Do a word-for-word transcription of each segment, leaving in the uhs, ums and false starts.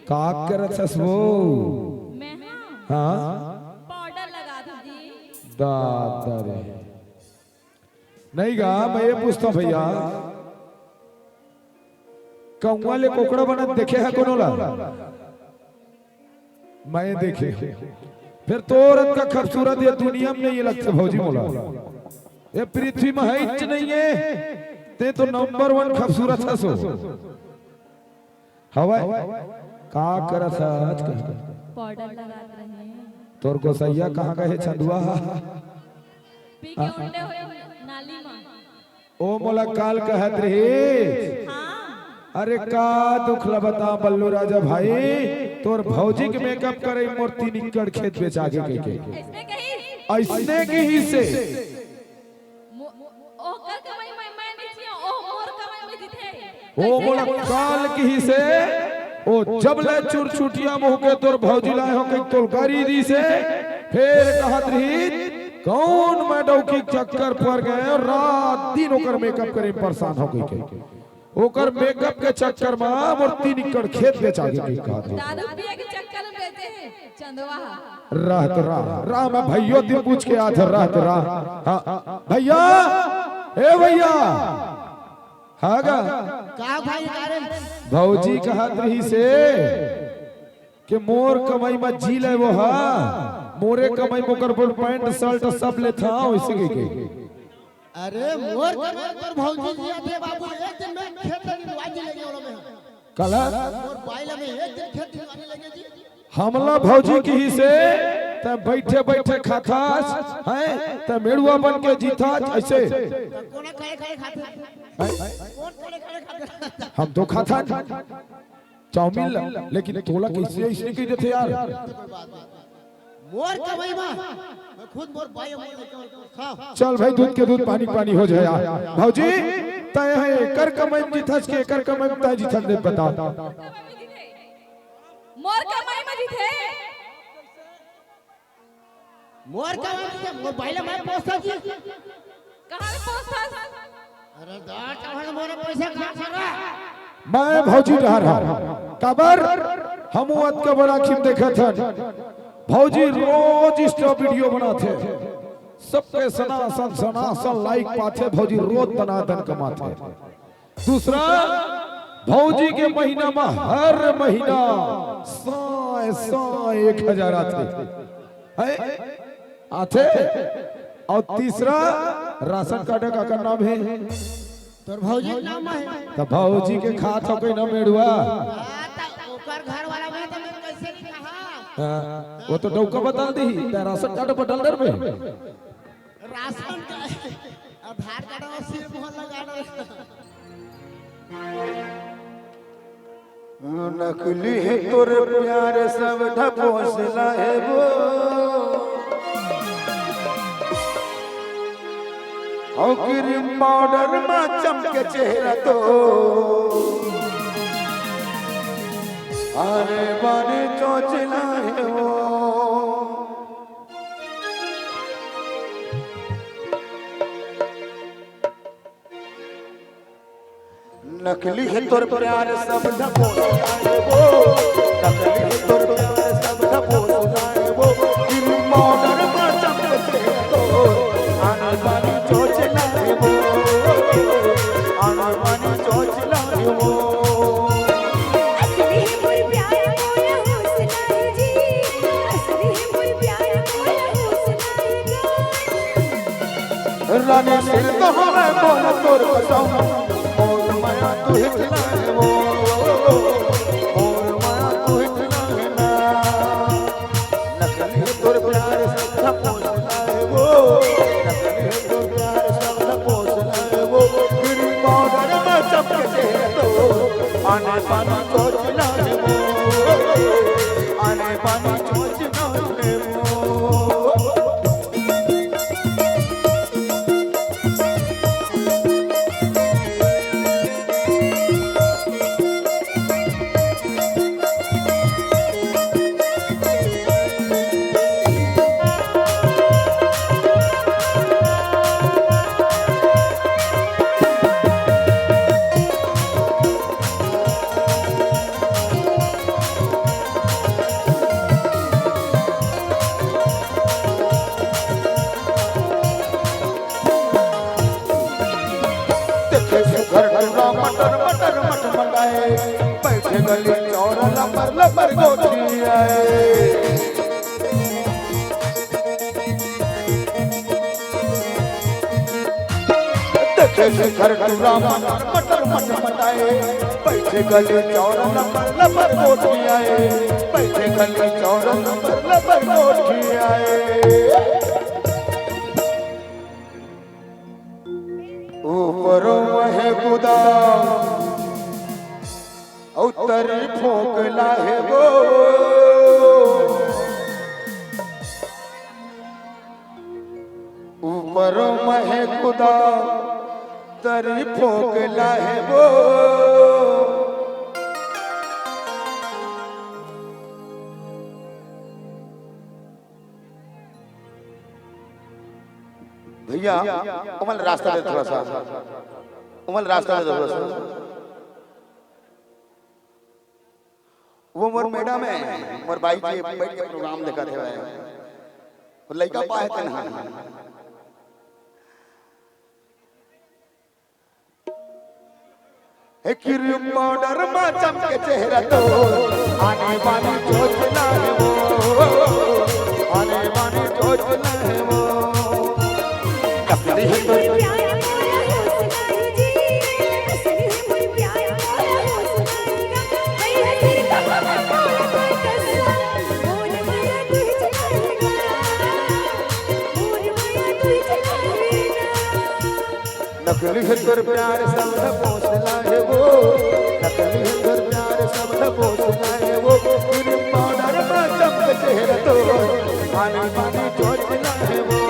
का करत हस वो? मैं हाँ। हाँ? पाउडर लगा दूं जी। दादा रे। नहीं गा, मैं ये पूछता हूँ भैया, कौआ ले कोकड़ा बनत देखे है कोनो ला? मैं देखे। फिर तोर अतका खूबसूरत ये दुनिया में नहीं लगते भौजी मोला। ये पृथ्वी में है च नहीं है। ते तो नंबर वन खूबसूरत हस ओ। हवय। का करत हस आज कल? पाउडर लगात रहे। तोर गोसैया कहाँ गए चंदुआ? पी के उल्टे होए नाली में। ओ मोला काल कहत रहिस। हाँ। अरे का दुख ल बता बल्लू राजा भाई, तोर भौजी के मेकअप करे मोर तीन एकड़ खेत बेचा गे कहिके। ऐसने कहिस? ऐसने कहिस हे। मो-, ओकर कमाई में मैं नहीं जिया, ओ मोर कमाई में जीथे। ओ मोला काल कहिस हे, ओ जब ले चुरचुटिया मुंह के तोर भौजी लाए हो कहिके तोला गारी दिस हे, फेर कहत रहिस, कौन मैं डौकी के चक्कर पर गए, रात दिन ओकर मेकअप करे में परेशान हो गई के। ओकर मेकअप के चक्कर में मोर तीन एकड़ खेत बेचा गे कहिके कहत हे। दारू पिए के चक्कर में बेचे हे चंदवा। रह तो रह, रह मैं भैया दिन पूछ के आत हँव, रह तो रह। हाँ, भैया, ए भैया, हाँ गा। का भाई, का रे? भौजी कहत रहिस हे कि मोर कमाई म जी ले वो हा, मोरे कमाई म ओकर बर पैंट शर्ट सब लेथंव, अइसे कहिके। अरे मोर कमाई तोर भौजी जी आथे बाबू, एक दिन मैं खेत ले निंदवा जी लेगे ओला मैं। काला? मोर बाई ला मैं एक दिन खेत निंदवाने लेगे जी। हमला भौजी कहिस हे, तैं बइठे बइठे खाथस, हैं? तैं मेड़ुआ बन के जीथस, अइसे। त कोन खड़े खड़े खाथे? हैं? कोन खड़े खड़े खाथे? हम तो खाथन। चाउमीन ला, लेकिन तोला कइसे अइसने कहि देथे यार? मोर कमई मा, मैं खुद मोर बाई अउ मोर लइका मन खाव। चल भाई, दूध के दूध, पानी पानी हो जाय यार। भौजी, तैं ह एकर कमई म जीथस के एकर कमई म तैं जीथस, दे बता। मोर कमई म जीथे। मोर का बात हे, मोर बाई ला मैं पोसथंव जी। कहाँ ले पोसथस? अरे दार चढ़ा मोर पैसा कहाँ से रहा? मैं भौजी डहर हंव। काबर? हमू अतका बड़ा खिम देखत हन। भौजी रोज Insta video बनाथे। सबके सनासन, सनासन like पाथे। भौजी रोज दनादन कमाथे। दूसरा, भौजी के महीना म हर महीना साय, साय एक हजार आथे। हैं? आथे? अउ तीसरा, राशन कार्ड का, का नाम हे? तोर भौजी के नाम हे। त भौजी के खात हो कोई ना मेड़ुआ? हाँ, त ओकर घर वाला में त मैं कइसे नहीं कहा? हाँ, वो तो डौका बदल दिही, त राशन कार्ड बदल दे बे। राशन का, आधार कार्ड में सिम हो लगा दो। नकली हे तोर प्यार सब ढपोसला हे वो। अउ क्रीम पाउडर मा चमके चेहरा तो। अरे बारी चोचला हे वो। नकली हे तोर प्यार सब ढपोसला हे वो, नकली हे तोर प्यार सब ढपोसला हे वो, क्रीम पाउडर मा चमके तो, आने बानी चोचला हे वो, आने बानी चोचला हे वो। असली मोर प्यार मोर हौसला जी, असली मोर प्यार मोर हौसला जी। रानी सिर तो हवे बोल तोर कसम, मोर माया तू ही खिलाए वो, मोर माया तू ही खिलाए ना। नकली तोर प्यार सब ढपोसला हे वो, नकली तोर प्यार सब ढपोसला हे वो, क्रीम पाउडर मा चमके तो, आने बानी चोचला हे वो, आने बानी चोचला हे वो। सुघर टूरा मटर मटर मटमटाए, बइठे गली चौरा लबर लबर गोठियाए। देखे सुघर टूरा मटर मटर मटमटाए, बइठे गली चौरा लबर लबर गोठियाए, बइठे गली चौरा लबर लबर गोठियाए। ऊपरों महे कुदा अउ तरी फोकला हे वो। ऊपरों महे कुदा तरी फोकला हे वो। भैया, ओमन रास्ता दे थोड़ा सा, ओमन रास्ता दे थोड़ा सा। वो मोर मैडम हे, मोर बाई जी बइठ के प्रोग्राम देखत हे। वो लइका पाए तेन हा। हे क्रीम पाउडर मा चमके चेहरा तो, आने वाली सोच ना हे वो, आने वाली सोच ना हे वो। नकली हे तो नकली हे तोर प्यार, समझ पोसला हे वो। नकली हे तोर प्यार, समझ पोसला हे वो। क्रीम पाउडर मा चमके चेहरा तो, आने वाली सोच ना हे वो,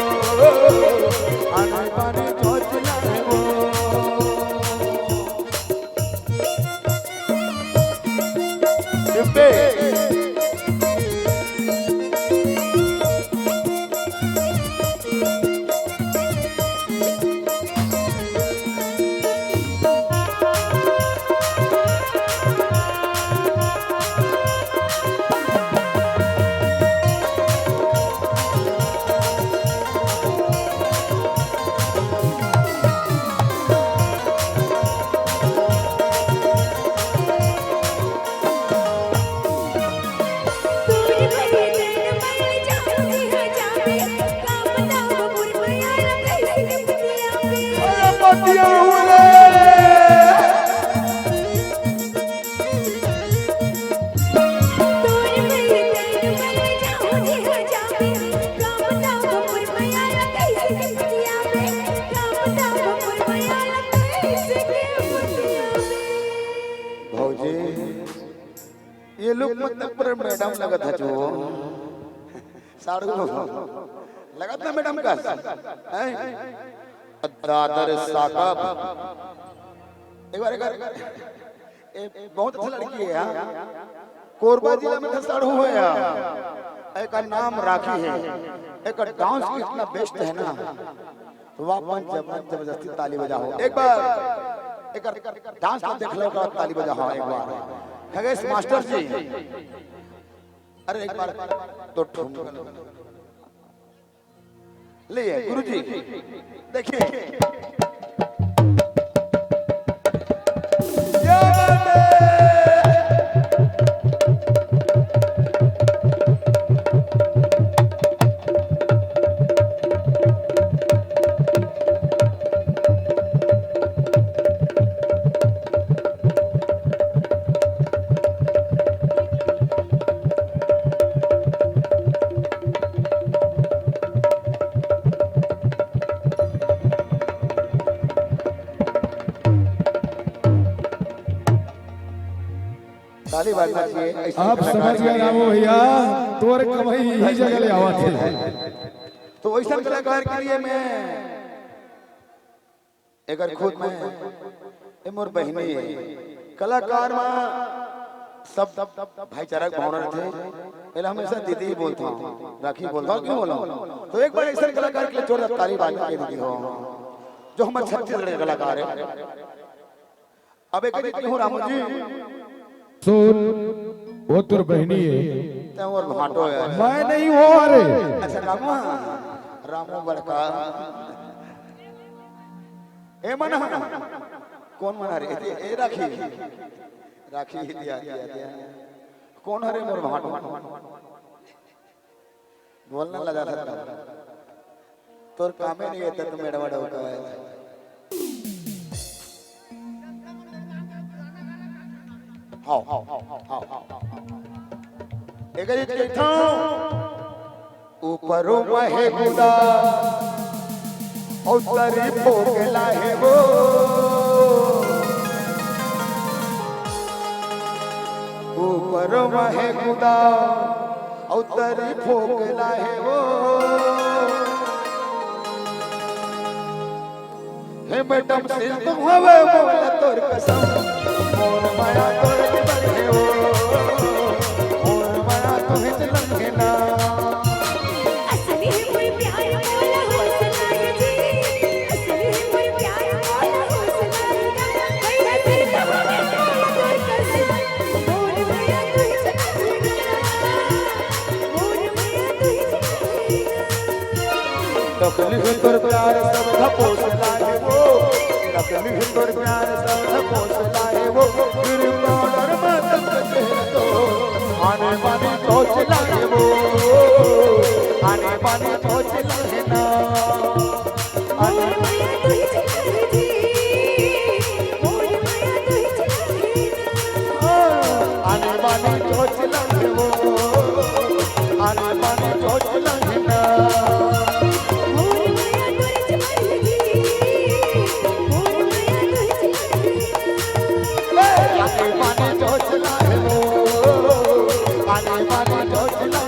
आने वाली सोच ना हे वो। भौजी, ये लोग मतलब पर मैडम लगत हे जो। साढ़ू लगत ना मैडम का, हैं? दादर साकब। एक बार, एक बार, ए, बहुत अच्छा लड़की हे यार। कोरबा जिला में साढ़ू हे यार। एकर नाम राखी हे। एकर डांस इतना बेस्ट हे ना। तो वाह, मंच, मंच जबरदस्ती ताली बजाओ एक बार। एकर डांस ला देख लो, ओकर बाद ताली बजाओ एक बार। खगेश मास्टर जी, अरे एक बार तो ठुमका लिए गुरुजी, देखिए। क्या बात है? ताली बजना चाहिए, ऐसे आप कलाकार समझ गए के लिए। रामू भैया, तोर कमाई यही जगह ले आवत हे। तो वैसा कलाकार के लिए मैं एकर खुद में, ए मोर बहिनी हे। कलाकार में सब भाईचारा के भावना रहिथे। एला हमेशा दीदी ही बोलथंव, राखी बोलथंव, क्यों बोलथंव? तो एक बार ऐसे कलाकार के लिए जोरदार ताली बाज के दीदी हो, जो हमर छत्तीसगढ़ के कलाकार हे। अब एक चीज कहूँ रामू जी। सुन, वो तोर बहिनी हे। तैं मोर भांटो हे। मैं नहीं हूँ, अरे। अच्छा, रामू, रामू बड़का। ए मन, कोन मन हरे? ए, ए राखी, राखी दिया, दिया, दिया। कोन हरे मोर भांटो? बोलना लजा सकता। तोर कामे नहीं है, तू मेड़वा डौका है। हाव, हाव, हाव, हाव। एकर इत कहिथंव, ऊपरो म हे गुदा, अउ तरी फोकला हे वो। ऊपरो म हे गुदा, अउ तरी फोकला हे वो। हे मैडम, सिल तो हवे मोला तोर कसम, मोर माया तोर बर हे वो, मोर माया तोहिच लंघे ना। असली हे मोर प्यार मोला होश नाही जी, असली हे मोर प्यार मोला होश नाही ना। मैं सिल तो हवे मोला तोर कसम, मोर माया तोहिच लंघे ना, मोर माया तोहिच लंघे ना। नकली हे तोर प्यार सब धपोस लागे वो, नकली हे तोर प्यार सब धपोस लागे वो, फिर पाउडर में तंग के तो आने बानी सोच लागे वो, आने बानी सोच लागे ना। आने आने बानी सोच लागे वो, आने बानी सोच लागे ना। ए, आने बानी सोच लागे वो, आने बानी सोच लागे